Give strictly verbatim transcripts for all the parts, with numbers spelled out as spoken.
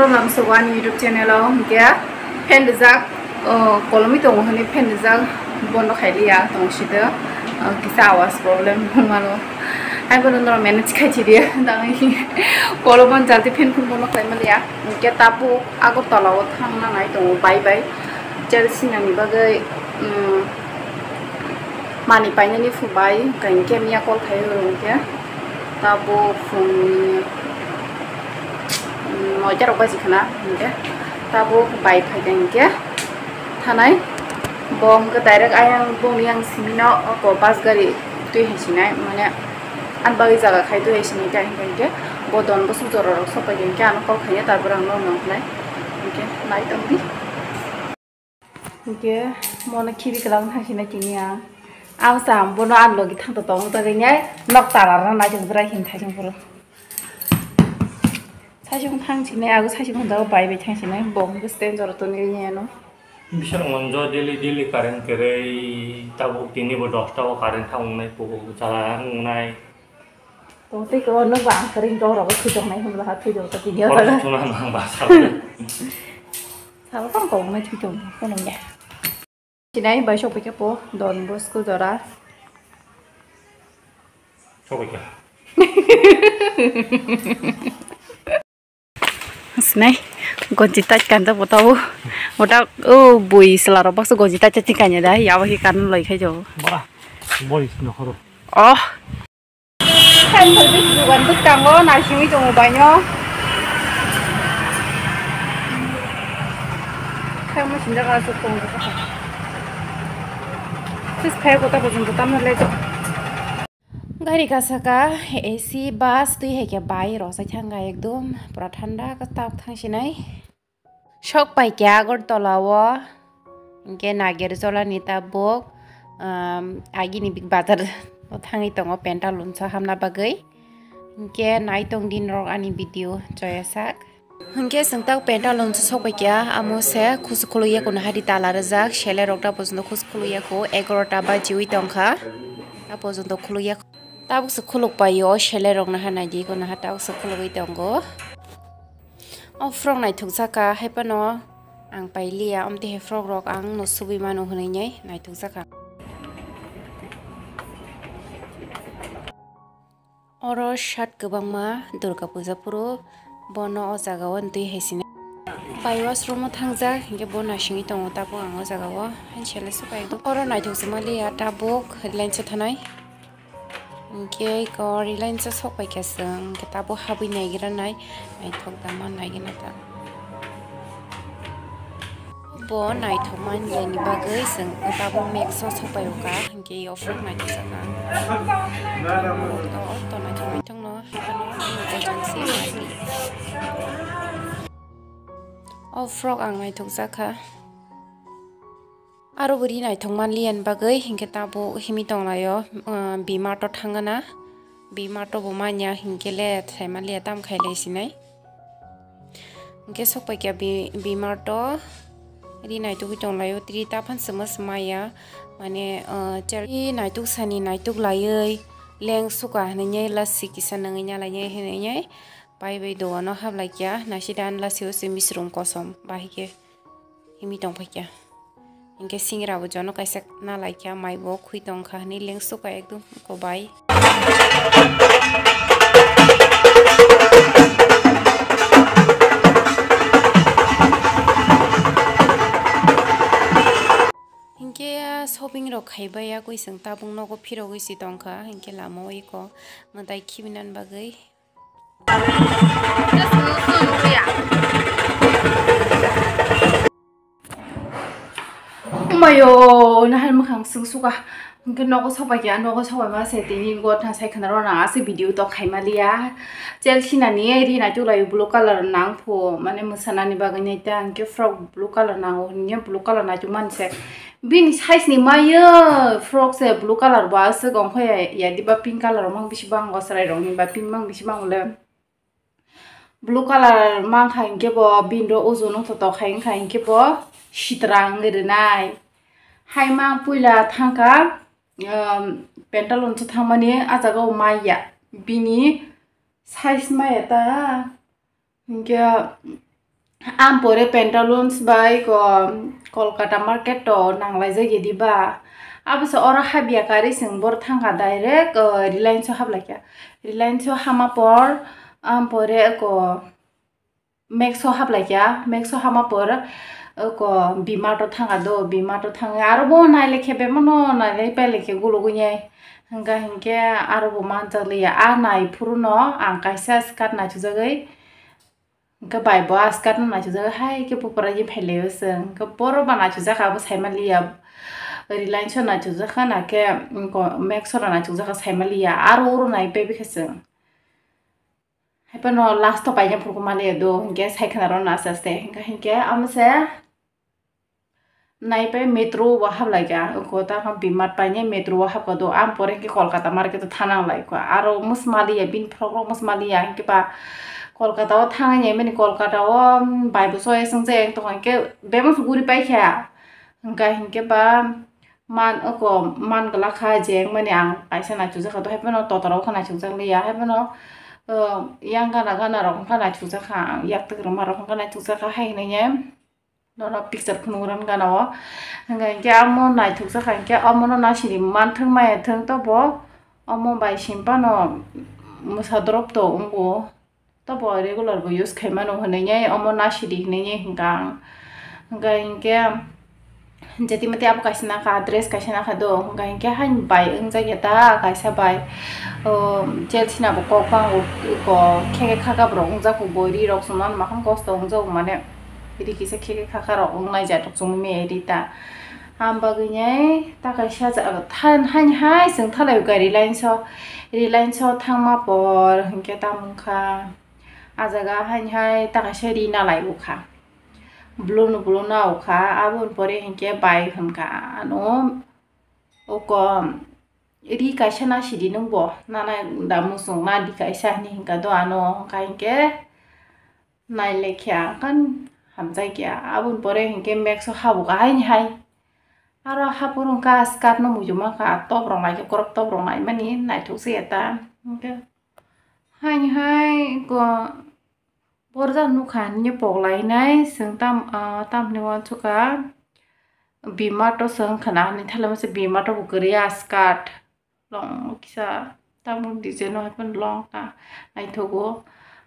Lamsogo ani YouTube channel o hwnkhe fan rijak, o, kolomwi tongo hwnwi fan rijak bondo khailiya tongo sida, o, kisa awas problem wngmano. Hai bono norok manage khai chidi tangwi kolomon jalti fan phun bondo khlai maliya. Hwnkhe tabuk Agartala o thangna nai tongo bai bai. Chelsea nani bagwi, um, mani painani phubai hwnkhe miya call khai rw hwnkhe tabuk phungni, um, noita rok baji khna hwnkhe tabuk bai phaikha hwnkhe thanai bo hwnkhe direct ayang bongni yang simino oko bus gari twi hai sinai mane ani bagwi jaga khai twi hai sinai khe hwnkhe bo Don Bosco jora rok sok pai hwnkhe ano call khaiya tarpore ang nono hwnai hwnkhe nai tongdi. Hwnkhe mono khibi kwlwng thang sinai tini ang. Ang sa bono ani logi thang to tong tagwi nai nok tara rw nai chwng bwrai hin thai chwng phuru. Saichung thang sinai ago saichung thang jago bai bai thang sinai bo hwnkhe stand jora tongwi nai ano. Bising monjo daily daily current kwrwi tabuk tini bo dosta o current thang wngnai pugo chala wngnai. Tong tei ko nwng ba ang kering dong rogo thwi tong nai hwnba ha thwi tong ta tini o jaga. Sala tong kong nai thwi tong kono ya. Sinai bai sok pai khe po Don Bosco jora. Sok pai khe. Sinai gonji tai kanja botao. Bota o bui sala rok baksa gonji tai tai kanya da ya ba hi kan loi khai jo. Ba bori sino horo. Oh. Kain phalbi dugan bwskango naisingwi tongo baino. Khaima sinjak aswk tongo. Sis khai kota pojong kota male. Gari kasaka A C bus twi hai khe bai rosai thangkha ekdom pura thanda kwtak thangsinai. Sok pai khe Agartala o, hwnkhe Nagerjola ni tabuk, um, agini big bazar o thangwi tongo Pantaloons o hamna bagwi. Hwnkhe nai tong di norok ani video choya sak. Hwnkhe chwng tak Pantaloons o sok pai khe amo se kusu khuluk ya kuno hadi tala rijak sele rok da pojono kusu khuluk ya khu egarota bajiwi tongkha. Da pojono khuluk ya khu. Tabuk se khuluk pai o sele rok naha nai di kuno ha tabuk se khulugwi tongo. O frog naithok jaka hai phano ang pailiya, omtwi hai frog rok ang no subui mano hwnwi nai naithok jaka. Oro shirt kwbangma Durga puja phuru bono o jaga o twi hai sini. Bai washroom o thangjak hinkhe bo naisingwi tongo tabuk ang o jaga o, haini sele se pai oro naithok se maliya tabuk Reliance o thanai. Hwnkhe eko Reliance o sok pai kha chwng, hwnkhe tabuk habwi naigra nai, naithok da ma naigena ta. Bo naithok manlini bagwi chwng tabuk Max o sok pai o kha, hwnkhe offer naithok jaka. To, to naithok naithok no, agency. O frog ang naithok jakha. Aro bo ri naithok manliya ni bagwi hinkhe tabuk himwi tonglaio, ah, B-Mart o thangna. B-Mart o bo manya hinkhe le thai manliya tam khai lai sinai. Hinkhe sok pai kha B-, B-Mart o ri naitugwi tonglaio, twi ta phan chwma chwma ya. Mane, ah, chel-, ri naituk sani naituk laiwi leng suka hinwi lassi kisa nangwi nalai hinwi pai bai dogan o hap lai kha. Naisida ani lassi o se misrum kosom bahai khe. Himwi tong phai kha. Hinkhe singira bo jono kaisa na lai kha, mai bo khwi tong kha hwnwi leng suka ekdom kobai. Hinkhe shopping rok khai bai ya koi chwng tabuk nogo phirogwi si tong kha, hinkhe lama o eko mwtai khibinan bagwi. Umayo, nahal mwkhang swng suka. Hwnkhe nogo sobai ya, nogo sobai ma se tini gotna sai khna rw nang, ase video tok khai maliya. Chelsea nani ri naituk lai blue color nang phu, mane mwsanani bagwi nai ta, hwnkhe frog blue color nango, hwnkhe blue color naituk mani se. Bini size ni maya frog se blue color bo aswk, ongkha ya, ya diba pink color mang bisi bang o chwrai rok ni ba pink mang bisi bang le. Blue color mang kha hinkhe bo bini ro ojon wngthotok khai wngkha hinkhe bo sitra wngwi rwnai. Hai mang puila thangkha, um, Pantaloons o thangmani ah jaga o maya bini size maya ta. Hinkhe Ampore Pantaloons bai ko Kolkata market to nanglaijak ya diba. Abo se oro habya kari chwng bor thangkha direct, o, Reliance o hablaikha. Reliance o hama por, ampore ko Max o hablaikha. Max o hama por, o, ko B-Mart o thangkha do, B-Mart o thangwi aro bo nailaikhe bemano nailai pailai khe gulugwi nai. Hwnkha hinkhe aro bo manjakliya. A nai phuru no ang kaisa skirt naisujagwi Hwnkhe bai bo a skirt no naisujak hai khe bupra ye phailaio chwng. Hwnkhe boro ba naisujak abo saimaliya. Reliance o naisujak kha na khe, mm, ko-, Max o naisujak kha saimaliya. Aro oro nai paibi kha chwng. Haiphano last o paina phuru maliya do, hwnkhe sai khna rw no aste aste. Hwnkhe, hwnkhe amo se Naipai metro bo hablaikha, oko ta khe B-Mart paine metro o habkha do, ang pore khe Kolkata market o thanang laikha, aro mwsmaliya bini phorok rok mwsmaliya, hinkhe ba Kolkata o thangwi naimani, Kolkata o, um, bai bo choice wngjak, ang tongkha hinkhe bebak se guri paikha, hwnkha hinkhe ba man, oko man glak kha je wngmani ang kaisa naisukjak kha, dohai phano totoro khe naisukjak liya, hai phano, uh, yang gana gana rok wngkha naisukjak kha, ang yak twk rwma rok wngkha naisukjak kha, hai hinwi. Nono picture phunuk rwng gana o. Hwnkha hinkhe amo naithokjak kha hinkhe omono nasiri manthwng maya thwng tobo omo bai simpano mwsa drop to wngo. Tobo regular bo use khaimano hwnwi omo nasiri hwnwi hwnkha ang. Hwnkha hinkhe jeti mati abo kaisa nakha, dress kaisa nakha do. Hwnkha hinkhe haini bai wngjak ya ta kaisa bai. O Chelsea nabo kok bango, khe khe khaka borok wngjak bo ri rok chumani makhang kosto wngjak mane. Ri kisa khe khe khaka rok wngnai jat rok chumui maya ri ta. Am bagwi nai ta kaisa ja-, than-, haini hai chwng thalai o gari line so, ri line so thangma por hinkhe tamo wngkha. A jaga haini hai ta kaisa ri nalai o kha. Blue no blue no o kha, aboni pore hinkhe bai hwnkha ano oko ri kaisa nasidi nwng bo nana da muchung nadi kaisa hinwi hwnkha do ano hwnkha hinkhe. Nailaikha, kan hamjakya. Aboni pore hinkhe Max o habukha haini hai. Aro haphuru wngkha skirt no muitu mankha, top rok naikhe crop top rok naimani naithok se ya ta. Hinkhe haini hai ko borja nukha hinwi poklainai chwng tam, ah, tamni uansukha B-Mart o chwng khna hinwi thailamo se B-Mart o bo kwrwi a skirt. Long kisa tamni design o hai phano long ta naithogo.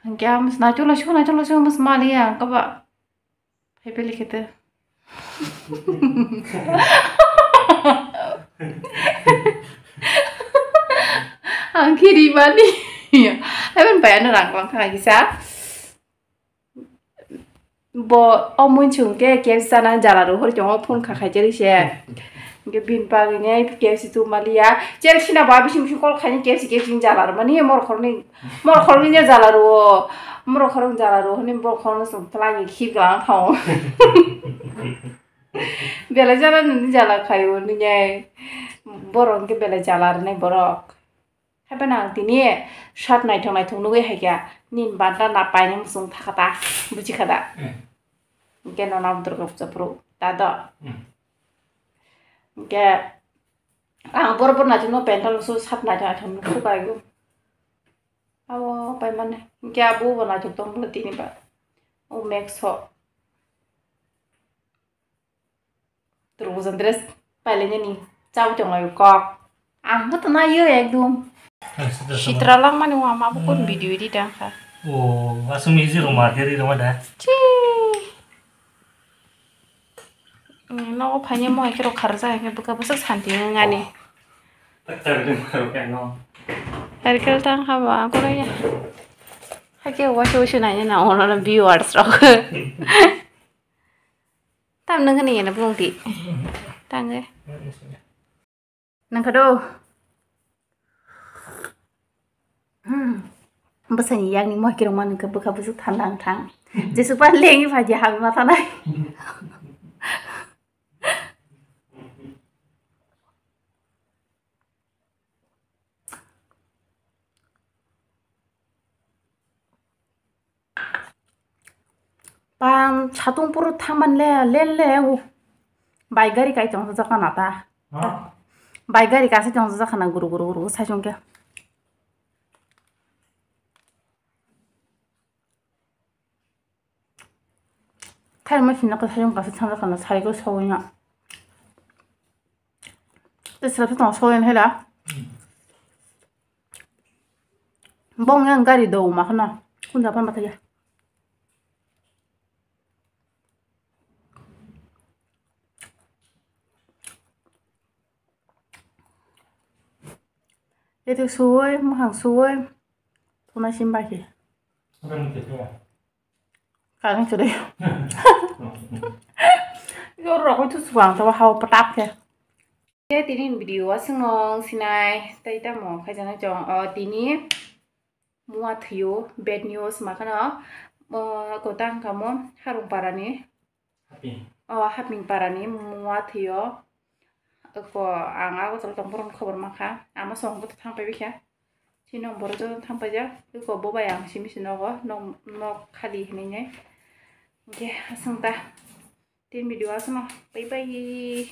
Hwnkhe ang naithoglai sio, naithoglai sio, mas maliya ang kaba. Hai peli kete. Ang kiri mani. Hai phano bai ano rang lang thang kisa. Bo o muichung khe K F C chana jala rw hori tongo phone kha khai jari se. Hwnkhe bini bagwi nai K F C tu maliya. Chelsea na ba bising bising call khaini K F C, K F C ni jala rw mani mor khorni, mor khorni jala rw. Mor khorni jala rw hwnwi mor khorni sung phlai khir galang thao. Belai jala nini jala khaio nini ai. Borok hwnkhe belai jala rwnai borok. Haibeno ang tini shirt naithok naithok nugwi hai kha, nini banta na painani muchung thakha ta, buji kha da? Hmm. Hwnkhe nono Durga puja phuru ta do. Hmm. Hwnkhe ang borok borok naithok no pant o su shirt naithok naithok nuksu kaigo. Abo paimani. Hwnkhe abo bo naithok tong bwle tini ba. O Max o. Turbo dress pailai nini chawi tong lai kok. Ang bo to nayo ekdom. Sitra lang mani wama bo kon video di dang kha. O, asung isi rumah kiri rumah dah. Chi. Nogo phanya mo ekero kharja ke buka busa santi ngani. Tak tak ding baru kan no. Harikal tang kha ba ko ya. Hake wasi wasi nanya na ono na viewers rok. Tam nang kani yana bung di. Tang e. Nang kado. Hmm. Bwsani yakni moi kirong mani khe bwkha bwswk thanda wng thang. Jesu pa lengi phaidi habima thanai. Pam satung puro thaman le, le, le, u. Bai gari kai tong jaka na ta. Ha? Bai gari kasi tong jaka na guru, guru, guru, sai chungke. Thaima sinna khe sayung kasa thangjakha na, saiko sogwi na. Tei srapsa tongo sogwi na hela. Bong yang gari do ma khana. Kunda pan bathaya. Ito suwoi, mahang suwoi. Tuna simba ki. Karing chudai. Yo rokoi tu suwang tabo hao patak khe. Khe tini video aswk no sinai tei tamo khaijana chong o tini mua thwio bad news ma khano o kotang kamo harung parani o haping parani mua thwio ko ang ago tong borok khobor mankha ama song bo thang pai bikha chini borok joto thang paijak ko bo bai ang simi sinogo nok khali hinwi nai hwnkhe aswng ta tin video aswk no bye bye.